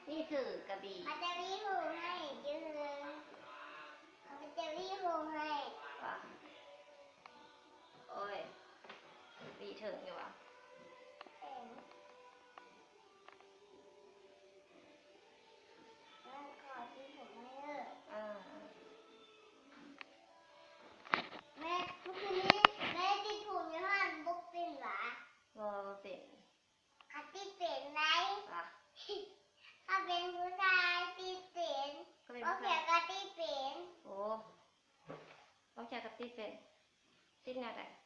ນີ້ຖືກະບີ. ເຂົາຈະຫວີຜົມໃຫ້ ເຂົາຈະຫວີຜົມໃຫ້. ວ່າ ໂອ້ຍ ຫວີເຖິງຢູ່ຫວາ? ເຖິງ. ແມ່ ຂໍຫວີຜົມໃຫ້ເດີ້. ເອີ. ແມ່ ມື້ຄືນນີ້ແມ່ຕິດຜົມຢູ່ຫັ້ນ ບໍ່ເປັນຫວາ? ບໍ່ ບໍ່ເປັນ. ຂ້ອຍຕິດເປັນໄດ໋. ອະ ຂ້ອຍເປັນຜູ້ຊາຍຕິດເປັນ. ຂ້ອຍເປັນຜູ້ຊາຍ ເວົ້າຂຽວກໍຕິດເປັນ. ໂອ້ ເວົ້າຂຽວກໍຕິດເປັນ. ຕິດແນວໃດ?